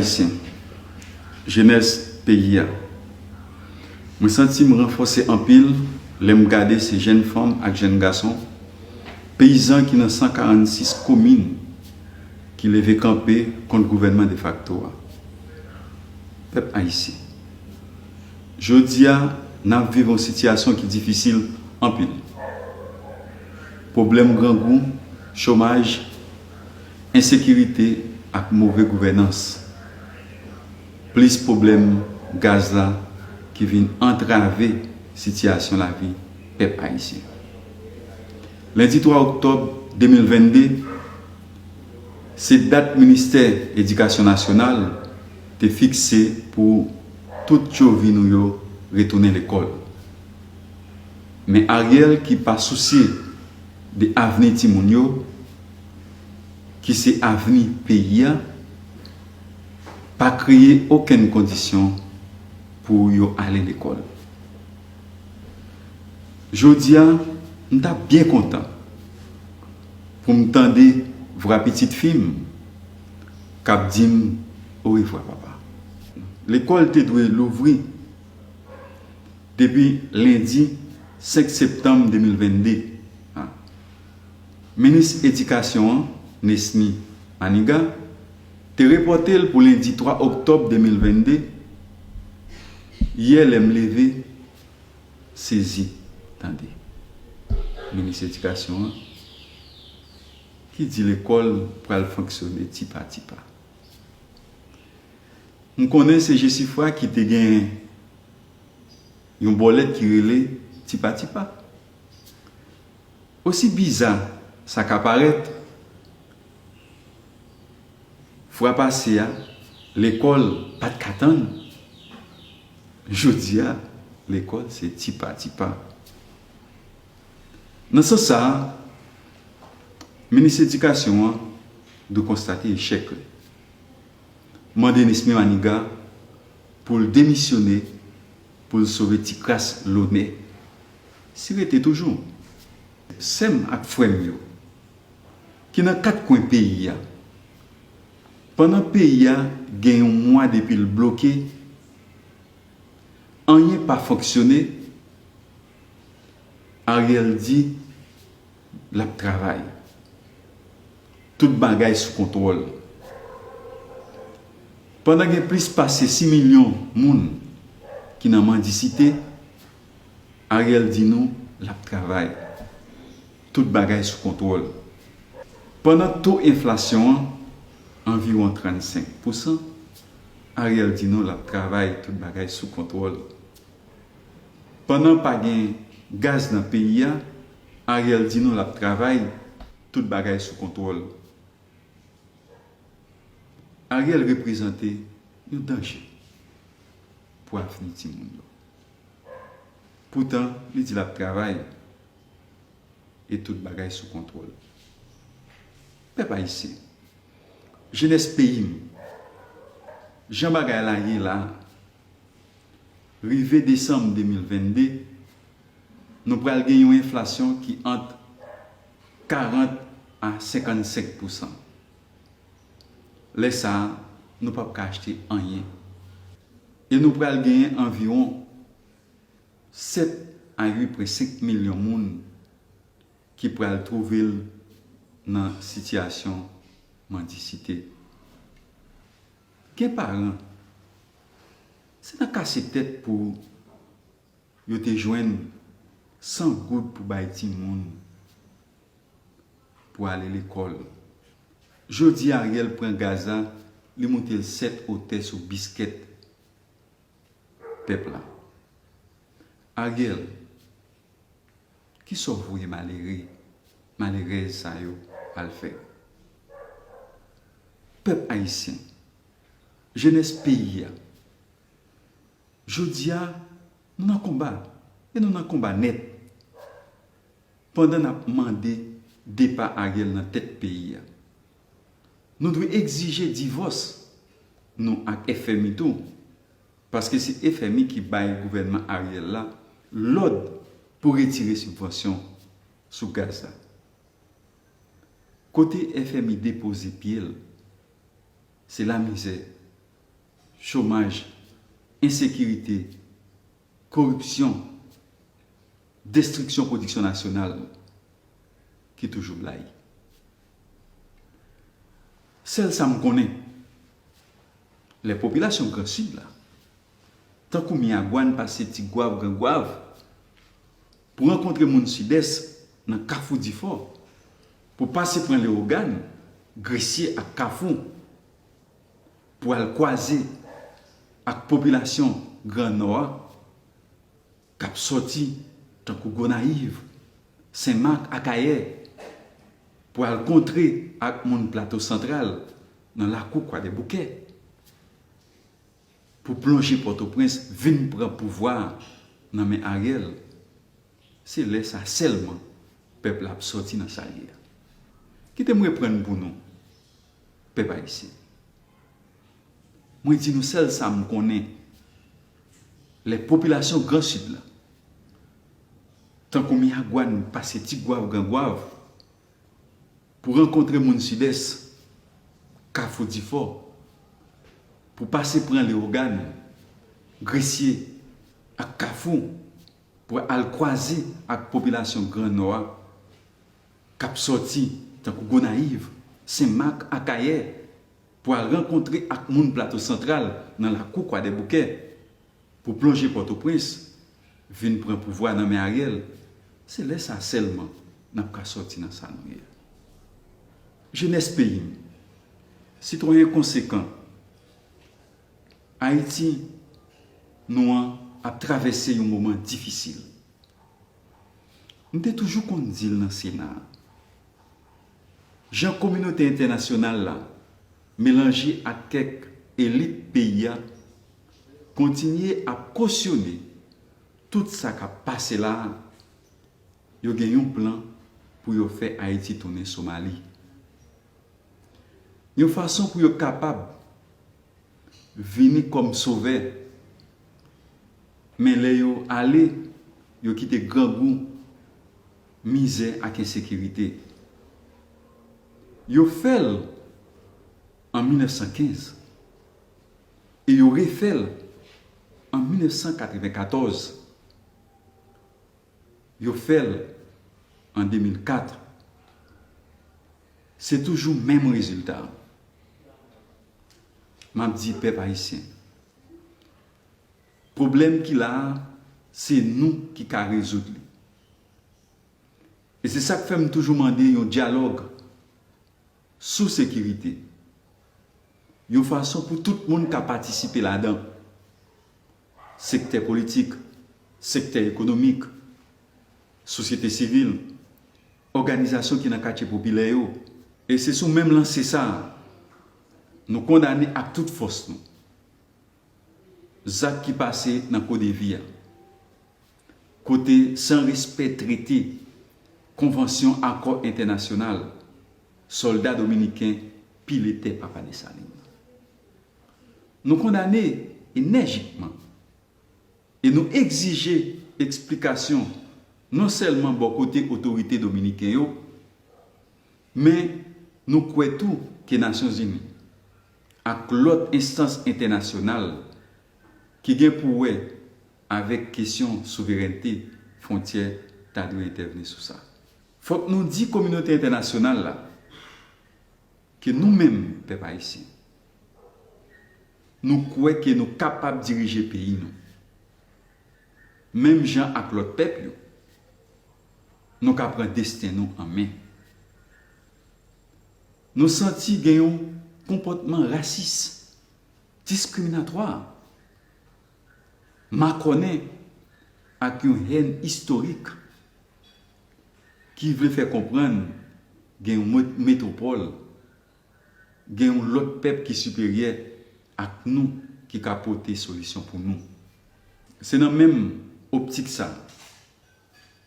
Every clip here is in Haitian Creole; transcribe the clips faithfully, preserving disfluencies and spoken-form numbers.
Ayisyen, jenès peyi a. Mwen santi m ranfòse anpil lè m gade se jèn fanm ak jèn gason, peyizan ki nan san karannsis komin ki leve kanpe kont gouvènman defakto a. Pèp ayisyen, jodi a, n ap viv yon sitiyasyon ki difisil anpil. Pwoblèm grangou, chomaj, ensekirite ak move gouvènans. Plis pwoblèm gaz la ki vin antrave sitiyasyon lavi pèp ayisyen. Lendi twa oktòb de mil vennde, se dat Ministè Edikasyon Nasyonal te fikse pou tout tchovi nou yo retounen lekòl. Men Ariel, ki pa sousye de avni timoun yo, ki se avni peyi a, pa kreye okenn kondisyon pou yo ale lekòl. Jodi a, m t ap byen kontan pou m tande vwa pitit fi m k ap di m, orevwa, papa. Lekòl te dwe louvri depi lendi senk septanm de mil vennde a. Minis Edikasyon an, Nesmy Manigat, te repòte l pou lendi twa oktòb de mil vennde. Yè, lè m leve, sezi tande Minis Edikasyon an ki di lekòl pral fonksyone tipa tipa. M konnen se Jesifra ki te gen yon bòlèt ki rele Tipa Tipa. Osi biza sa ka parèt, fwa pase a, lekòl pa t ka tann. Jodi a, lekòl se Tipa Tipa. Nan sans sa a, minis edikasyon an dwe konstate echèk li. Mande Nesmy Manigat pou l demisyone, pou l sove ti kras lonè, si rete toujou. Sè m ak frè m yo ki nan kat kwen peyi a, pandan peyi a gen yon mwa depi l bloke, anyen pa fonksyone, Ariel di l ap travay. Tout bagay sou kontwòl. Pandan gen plis pase sis milyon moun ki nan mandisite, Ariel di nou l ap travay. Tout bagay sou kontwòl. Pandan to enflasyon an anviwon trannsenk pousan, Ariel di nou l ap travay, tout bagay sou kontwòl. Pandan pa gen gaz nan peyi a, Ariel di nou l ap travay, tout bagay sou kontwòl. Ariel reprezante yon danje pou avni timoun yo. Poutan, li di l ap travay e tout bagay sou kontwòl. Pèp ayisyen, jenès peyi m, jan bagay la ye la, rive desanm de mil vennde, nou pral gen yon enflasyon ki ant karant a senkannsenk pousan. Lè sa a, nou p ap ka achte anyen. E nou pral genyen anviwon sèt a uit pwen senk milyon moun ki pral twouve l nan sitiyasyon mandisite. Gen paran, se nan kase tèt pou yo te jwenn san goud pou bay timoun pou ale lekòl. Jodi a, Ariel pran gaz la, li moute l sèt otè sou biskèt pèp la. Ariel, kisa w voye malere, malerèz sa yo al fè? Pèp ayisyen, jenès peyi a, jodi a, nou nan konba, e nou nan konba nèt. Pandan n ap mande depa Ariel nan tèt peyi a, nou dwe egzije divòs nou ak F M I tou, paske se F M I ki bay gouvènman Ariel la lòd pou retire sibvansyon sou gaz la. Kote F M I depoze pye l, se lamizè, chomaj, ensekirite, koripsyon, destriksyon pwodiksyon nasyonal ki toujou blayi. Sèl sa m konnen, lè popilasyon Gran Sid la, tankou Miragwàn pase Ti Gwav, Gran Gwav, pou rankontre moun Sidès nan Kafou Difò, pou pase pran Lewogàn, Gresye ak Kafou, pou al kwaze ak popilasyon Gran Nò a, k ap sòti tankou Gonayiv, Senmak, Akayè, pou al kontre ak moun Plato Santral nan lakou Kwadèboukè, pou plonje Pòtoprens vin pran pouvwa a nan men Ariel, se lè sa sèlman pèp la ap sòti nan sa l ye a. Kite m reprann pou nou, pèp ayisyen. Mwen di nou sèl sa m konnen, lè popilasyon Gran Sid la, tankou Miragwàn pase Ti Gwav, Gran Gwav, pou rankontre moun Sidès, Kafou Difò, pou pase pran Lewogàn, Gresye ak Kafou, pou al kwaze ak popilasyon Gran Nò a, k ap sòti tankou Gonayiv, Senmak, Akayè, pou al rankontre ak moun Plato Santral nan lakou Kwadèboukè, pou plonje Pòtoprens vin pran pouvwa nan men Ariel, se lè sa sèlman n ap ka sòti nan sa nou ye a. Jenès peyi m, sitwayen konsekan, Ayiti nou an ap travèse yon moman difisil. M te toujou konn di l nan Sena a, jan kominote entènasyonal la melanje ak kèk elit peyi a kontinye ap kosyone tout sa k ap pase la a, yo gen yon plan pou yo fè Ayiti tounen Somali. Yon fason pou yo kapab vini kòm sovè, men lè yo ale, yo kite grangou, mizè ak ensekirite. Yo fè l an mil nèf san kenz e yo refè l an mil nèf san katrevenkatòz. Yo fè l an de mil kat. Se toujou menm rezilta. M ap di pèp ayisyen, pwoblèm ki la a, se nou ki ka rezoud li. E se sa k fè m toujou mande yon dyalòg sou sekirite, yon fason pou tout moun ka patisipe ladan, sektè politik, sektè ekonomik, sosyete sivil, òganizasyon ki nan katye popilè yo. E se sou menm lanse sa a, nou kondane ak tout fòs nou zak ki pase nan Kodevi a, kote san respè trete, konvansyon, akò entènasyonal, sòlda dominiken pile tè Papa Desalin. Nou kondane enèjikman e nou egzije eksplikasyon non sèlman bò kote otorite dominiken yo, men nou kwè tou ke Nasyonzini ak lòt enstans entènasyonal ki gen pou wè avèk kesyon souverènte fwontyè ta dwe entèvni sou sa. Fòk nou di kominote entènasyonal la ke nou menm, pèp ayisyen, nou kwè ke nou kapab dirije peyi nou. Menm jan ak lòt pèp yo, nou ka pran desten nou an men. Nou santi gen yon konpòtman rasis, diskriminatwa, makònen ak yon hèn istorik ki vle fè konprann gen yon met-, metwopòl, gen yon lòt pèp ki siperyè ak nou ki ka pote solisyon pou nou. Se nan menm optik sa,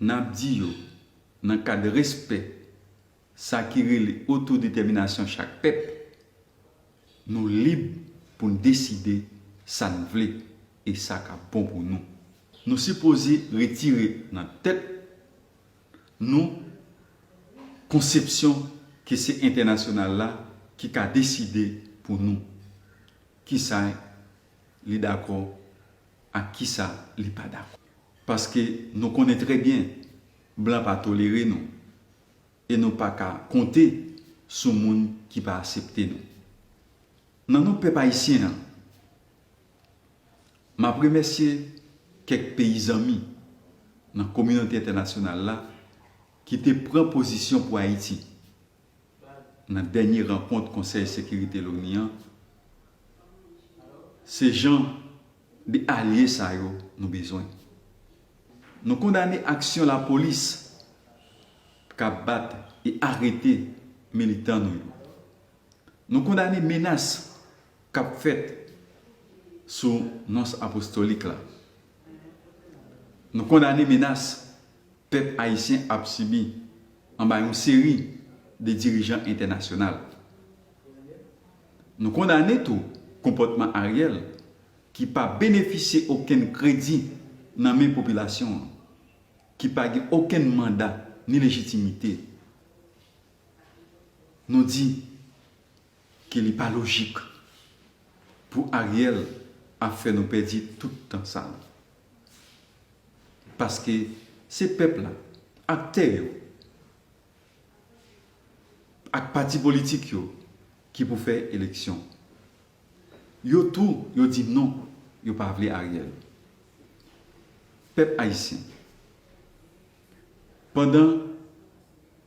n ap di yo, nan kad respè sa ki rele otodetèminasyon chak pèp, nou lib pou n deside sa n vle e sa k ap bon pou nou. Nou sipoze retire nan tèt nou konsepsyon ke se entènasyonal la ki ka deside pou nou kisa li dakò ak kisa li pa dakò. Paske nou konnen trè byen, blan pa tolere nou, e nou pa ka konte sou moun ki pa aksepte nou. Nan non pèp ayisyen an, m ap remèsye kèk peyi zanmi nan kominote entènasyonal la ki te pran pozisyon pou Ayiti nan dènye rankont Konsèy Sekirite Loni an. Se jan de alye sa yo nou bezwen. Nou kondane aksyon lapolis k ap bat e arete militan nou yo. Nou kondane menas k ap fèt sou nons apostolik la. Nou kondane menas pèp ayisyen ap sibi anba yon seri de dirijan entènasyonal. Nou kondane tou konpòtman Ariel ki pa benefisye okenn kredi nan men popilasyon an, ki pa gen okenn manda ni lejitimite. Nou di ke li pa lojik pou Ariel ap fè nou pèdi tout tan sa a. Paske se pèp la, aktè yo, ak pati politik yo ki pou fè eleksyon. Yo tou, yo di non, yo pa vle Ariel. Pèp ayisyen, pandan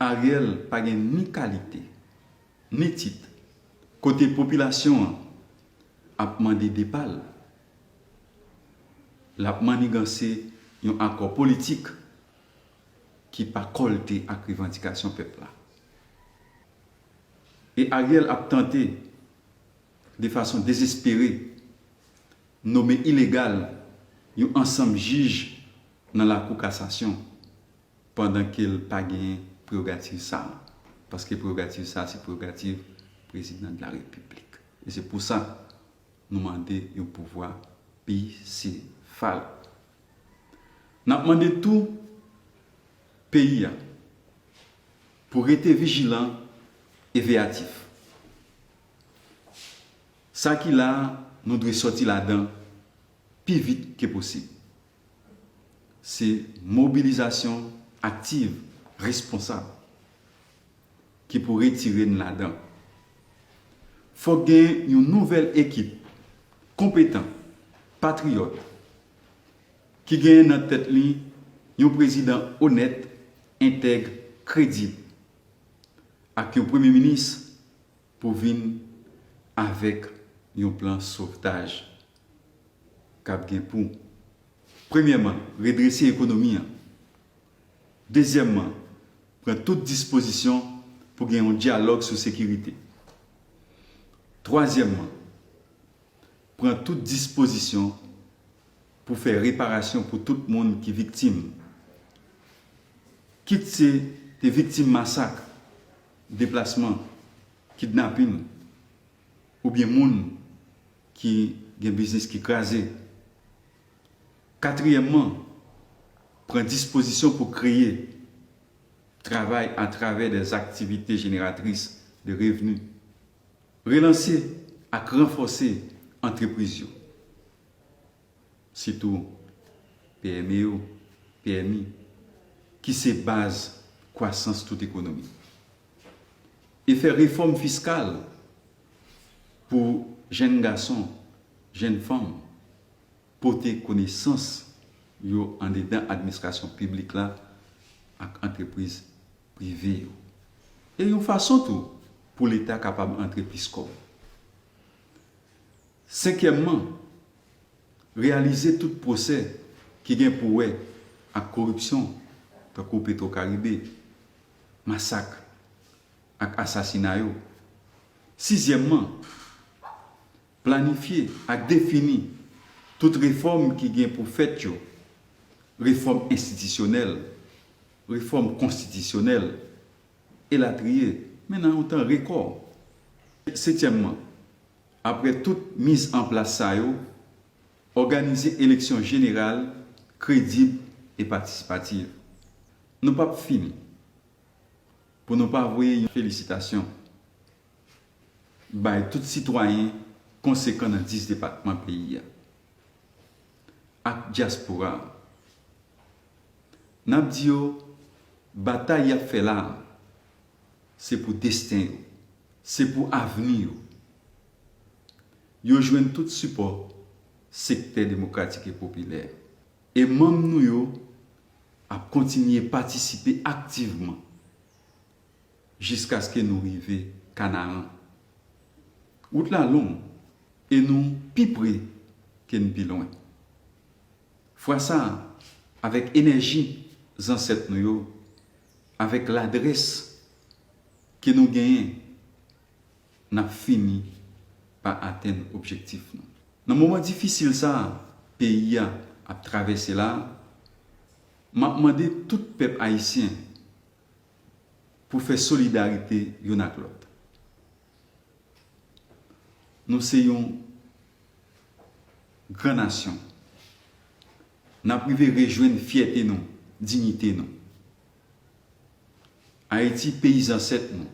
Ariel pa gen ni kalite, ni tit, kote popilasyon an ap mande depa l, l ap manniganse yon akò politik ki pa kòlte ak revandikasyon pèp la. E Ariel ap tante, de fason dezespere, nome ilegal yon ansanm jij nan Lakou Kasasyon, pandan ke l pa genyen prerogativ sa a. Paske prerogativ sa a se prerogativ Prezidan de la Repiblik. E se pou sa nou mande yon pouvwa bisefal. N ap mande tou peyi a pou rete vijilan e veyatif. Sa ki la a, nou dwe sòti ladan pi vit ke posib. Se mobilizasyon aktiv, responsab, ki pou retire n ladan. Fòk gen yon nouvèl ekip konpetan, patriyòt, ki gen nan tèt li yon prezidan onèt, entèg, kredib, ak yon premye minis pou vin avèk yon plan sovtaj k ap gen pou, premyèman, redrese ekonomi an. Dezyèmman, pran tout dispozisyon pou gen yon dyalòg sou sekirite. Twazyèmman, pran tout dispozisyon pou fè reparasyon pou tout moun ki viktim. Kit se te viktim masak, deplasman, kidnapin, oubyen moun ki gen biznis ki kraze. Katriyèmman, pran dispozisyon pou kreye travay atravè des activités génératrices de revenus. Relanse ak ranfòse antrepriz yo, sitou P M E yo, P M I, ki se baz kwasans tout ekonomi. E fè refòm fiskal pou jèn gason, jèn fanm, pote konesans yo andedan administrasyon piblik la ak antrepriz prive yo. E yon fason tou pou Leta kapab antre plis kòb. Senkyèmman, reyalize tout pwosè ki gen pou wè ak koripsyon, tankou Petro Caribe, masak ak asasina yo. Sizyèmman, planifye ak defini tout refòm ki gen pou fèt yo, refòm enstitisyonèl, refòm konstitisyonèl, elatriye, men nan yon tan rekò. Setyèmman, apre tout miz an plas sa yo, òganize eleksyon jeneral, kredib e patisipativ. Nou p ap fini pou nou pa voye yon felisitasyon bay tout sitwayen konsekan nan dis depatman peyi a. ak dyaspora a. N ap di yo, batay y ap fè la a, se pou desten yo, se pou avni yo. Yo jwenn tout sipò sektè demokratik e popilè. E manm nou yo ap kontinye patisipe aktivman jiskaske nou rive Kanaran. Wout la long e nou pi pre ke n pi lwen. Fwa sa a, avèk enèji zansèt nou yo, avèk ladrès ke nou genyen, n ap fini pa atenn objektif nou. Nan moman difisil sa a peyi a ap travèse la a, m ap mande tout pèp ayisyen pou fè solidarite youn ak lòt. Nou se yon gran nasyon. N ap rive rejwenn fyète nou, diyite nou. Ayiti, peyi zansèt nou.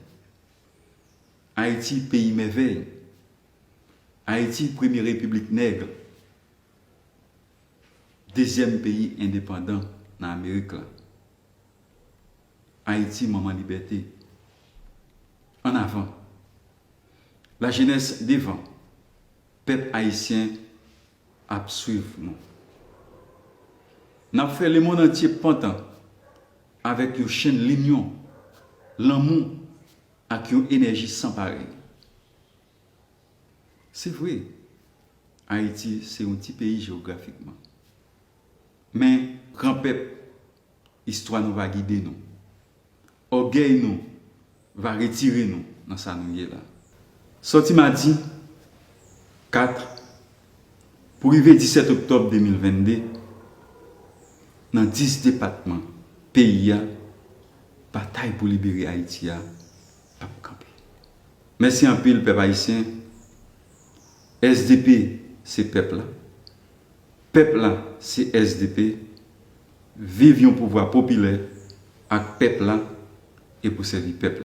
Ayiti, peyi mèvèy. Ayiti, premye repiblik nèg. Dezyèm peyi endepandan nan Amerik la. Ayiti, manman libète. Ann avan. Lajenès devan. Pèp ayisyen ap swiv nou. N ap fè lemonn antye pantan avèk yon chenn linyon, lanmou ak yon enèji san parèy. Se vre, Ayiti se yon ti peyi jewografikman. Men, gran pèp, istwa nou va gide nou. Ògèy nou va retire nou nan sa nou ye la. Sòti madi kat pou rive disèt oktòb de mil vennde, nan dis depatman peyi a, batay pou libere Ayiti a p ap kanpe. Mèsi anpil, pèp ayisyen. S D P se pèp la. Pèp la se S D P. Viv yon pouvwa popilè ak pèp la e pou sèvi pèp la.